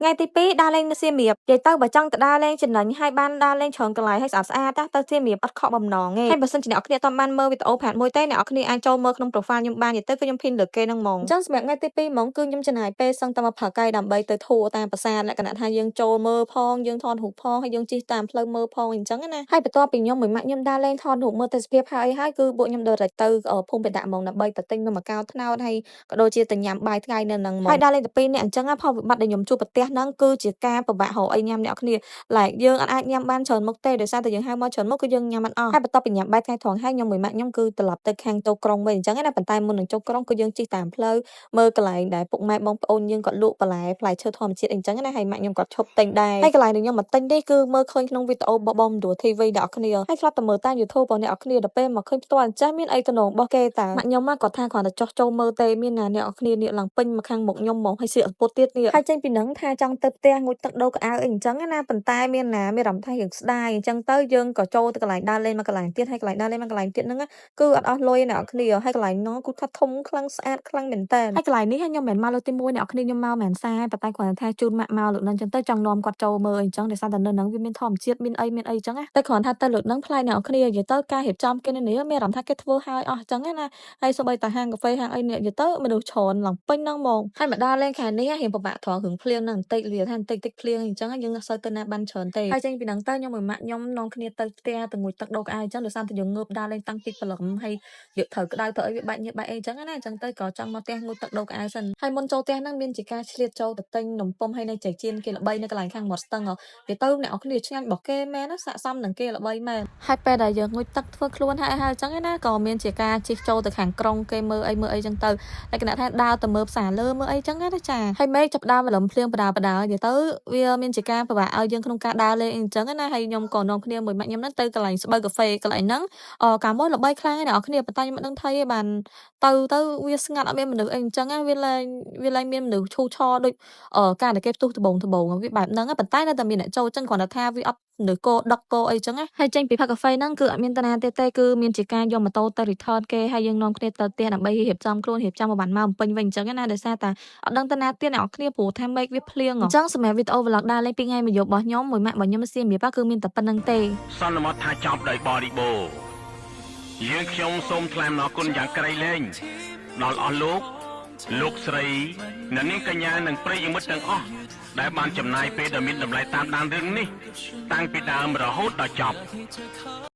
ថ្ងៃទី2ដើរលេងនៅសៀមរាបនិយាយទៅបើចង់ទៅដើរលេងចំណេញហើយបានដើរលេងច្រើនកន្លែងហើយស្អាតស្អាតណាទៅសៀមរាបអត់ខកបំណងទេហើយបើសិនជាអ្នកនរគ្នាអត់បានមើលវីដេអូ part មួយទេអ្នកនរគ្នាអាចចូលមើលក្នុង profile ខ្ញុំបាននិយាយទៅគឺខ្ញុំ pin លើគេហ្នឹងហ្មងអញ្ចឹងសម្រាប់ថ្ងៃទី2ហ្មងគឺខ្ញុំចំណាយពេលសឹងតែមួយព្រឹកហើយដើម្បីទៅ tour តាមប្រាសាទលក្ខណៈថាយើងចូលមើលផងយើងថតរូបផងហើយយើងជិះតាមផ្លូវមើលផងអញ្ចឹងណាហើយបន្ទាប់ពីខ្ញុំមួយម៉ាក់ខ្ញុំដើរលេងថតរូបមើលទេសភាពហើយអីហើយគឺពួកខ្ញុំ direct ទៅភូមិបណ្ដាក់ហ្មងដើម្បីទៅទិញនំអាកោត្នោតហើយក៏ដូចជាទៅញ៉ាំបាយថ្ងៃនៅហ្នឹងហ្មងហើយដើរលេងតែពីរនាក់អញ្ចឹងផលវិបត្តិដែលខ្ញុំជួបប្រទះហ្នឹងគឺជាការពិបាករកអីញ៉ាំអ្នកគ្នា like យើងអត់អាចញ៉ាំបានច្រើនមុខទេដោយសារតែយើងហៅមកច្រើនមុខគឺយើងញ៉ាំអត់អស់ហើយបន្ទាប់ពីញ៉ាំបាយថ្ងៃត្រង់ហើយខ្ញុំមួយម៉ាក់ខ្ញុំគឺត្រឡប់ទៅខាងចូលក្រុងវិញអញ្ចឹងណាប៉ុន្តែមុននឹងចូលក្រុងគឺយើងជិះតាមផ្លូវមើលកន្លែងដែលពុកម៉ែបងប្អូនយើងគាត់លក់បន្លែផ្លែឈើធម្មជាតិអីចឹងណាហើយម៉ាក់ខ្ញុំគាត់ឈប់ទិញដែរហើយកន្លែងដែលខ្ញុំមកទិញនេះគឺមើលឃើញក្នុងវីដេអូរបស់បងមឌួ TV អ្នកគ្នាហើយធ្លាប់តែមើលតាម YouTube របស់អ្នកគ្នាដល់ពេលមកឃើញផ្ទាល់អញ្ចឹងមានអីតំណងរបស់គេតាម៉ាក់ខ្ញុំគាត់ថាគ្រាន់តែចុះចូលមើលទេមានណាអ្នកគ្នានេះឡើងពេញមកខាងមុខខ្ញុំហ្មងហើយសៀកពុតទៀតនេះហើយចេញពីហ្នឹងថាចង់ទៅផ្ទះងូតទឹកដូរខោអាវអីអញ្ចឹងណាប៉ុន្តែមានណាមានអារម្មណ៍ថារៀងស្ដាយអញ្ចឹងទៅយើងក៏ចូលទៅកន្លែងដើរលេងមួយកន្លែងទៀតហើយកន្លែងដើរលេងមួយកន្លែងទៀតហ្នឹងគឺអត់អស់លុយអ្នកគ្នាហើយកន្លែងហ្នឹងគឺថាធំខ្លាំងស្អាតខ្លាំងមែនតើហើយកន្លែងនេះខ្ញុំមិនមែនមកលើកទី1អ្នកគ្នាខ្ញុំមកមិនសារប៉ុន្តែគ្រាន់តែថាជូនម៉ាក់មកលើកហ្នឹងអញ្ចឹងទៅចង់នាំគាត់ចូលមើលអញ្ចឹងដោយសារតែនៅហ្នឹងវាមានធម្មជាតិមានអីមានអីអញ្ចឹងណាតែគ្រាន់ថាទៅលើកហ្នឹងប្លែកអ្នកគ្នានិយាយទៅការរៀបចំគេនៅនេះមានអារម្មណ៍ថាគេធ្វើហើយអស់អញ្ចឹងណាហើយសូម្បីតែហាងកាហ្វេហាងអីនេះនិយាយទៅមនុស្សច្រើនឡើងពេញហ្នឹងហ្មងហើយមកដល់លេងខែនេះរៀងពិបាកត្រង់រឿងភ្លៀងហ្នឹងបន្តិចវាថាបន្តិចតិចភ្លៀងអញ្ចឹងយើងអត់សូវទៅណាបានច្រើនទេហើយចេញពីហ្នឹងទៅខ្ញុំមួយម៉ាក់ខ្ញុំនាំគ្នាទៅផ្ទះទៅងូតទឹកដូរខោអាវអញ្ចឹងដោយសារតែយើងងើបដើរលេងតាំងពីព្រលឹមហើយយើងត្រូវក្តៅត្រូវអីវាបែកញើសបែកអីអញ្ចឹងណាអញ្ចឹងទៅក៏ចង់មកផ្ទះងូតទឹកដូរខោអាវសិនហើយមុនចូលផ្ទះហ្នឹងមានជាការឆ្លៀតចូលទៅទិញនំពុម្ពហើយនៅចែកចៀនគេល្បីនៅកន្លែងខាងមាត់ស្ទឹងនិយាយទៅអ្នកនរគ្នាឆ្ងាញ់របស់គេមែនណាស័ក្តិសមនឹងគេល្បីមែនហើយពេលដែលយើងងូតទឹកធ្វើខ្លួនហើយហើយអញ្ចឹងណាក៏មានជាការជិះចូលទៅខាងក្រុងគេមើលអីមើលអីចឹងទៅតែគណៈថាដើរទៅមើលផ្សារលើមើលអីចឹងណាចាហើយមេឃចាប់ដើមរលឹមភ្លៀងបដាបដានិយាយទៅវាមានជាការពិបាកឲ្យយើងក្នុងការដើរលេងអីចឹងណាហើយខ្ញុំក៏នាំគ្នាមួយម៉ាក់ខ្ញុំហ្នឹងទៅកន្លែងស្បូវកាហ្វេកន្លែងហ្នឹងអកាលមុនល្បីខ្លាំងឯអ្នកនរគ្នាប៉ុន្តែខ្ញុំមិនដឹងថៃទេបានទៅទៅវាស្ងាត់អត់មានមនុស្សអីអញ្ចឹងណាវាលែងមានមនុស្សឈូឆរដូចការដែលគេផ្ទុះដបងដបងវាបែបហ្នឹងប៉ុន្តែនៅតែមានអ្នកចូលចឹងគ្រាន់តែថាវាអត់មនុស្សកោដឹកកោអីចឹងណាហើយចេញពីផឹកកាហ្វេហ្នឹងគឺអត់មានតាណាទៀតទេគឺមានជាការយកម៉ូតូទៅ return គេហើយយើងនាំគ្នាទៅផ្ទះដើម្បីរៀបចំខ្លួនរៀបចំឲ្យបានមកពេញវិញអញ្ចឹងណាដោយសារតែអត់ដឹងតាណាទៀតអ្នកនរគ្នាព្រោះថាមេឃវាភ្លៀងអញ្ចឹងសម្រាប់វីដេអូ vlog ដើរលេងពីថ្ងៃមួយយប់របស់ខ្ញុំមួយម៉ាក់របស់ខ្ញុំសៀមរាបគឺមានតែប៉ុណ្្នឹងទេ សន្មតថាចប់ដោយបរិបូរណ៍យើងខ្ញុំសូមថ្លែងអំណរគុណយ៉ាងក្រៃលែងដល់អស់លោក លោកស្រីអ្នកនាងកញ្ញានិងប្រិយមិត្តទាំងអស់ដែលបានចំណាយពេលដ៏មានតម្លៃតាមដានរឿងនេះ តាំងពីដើមរហូតដល់ចប់។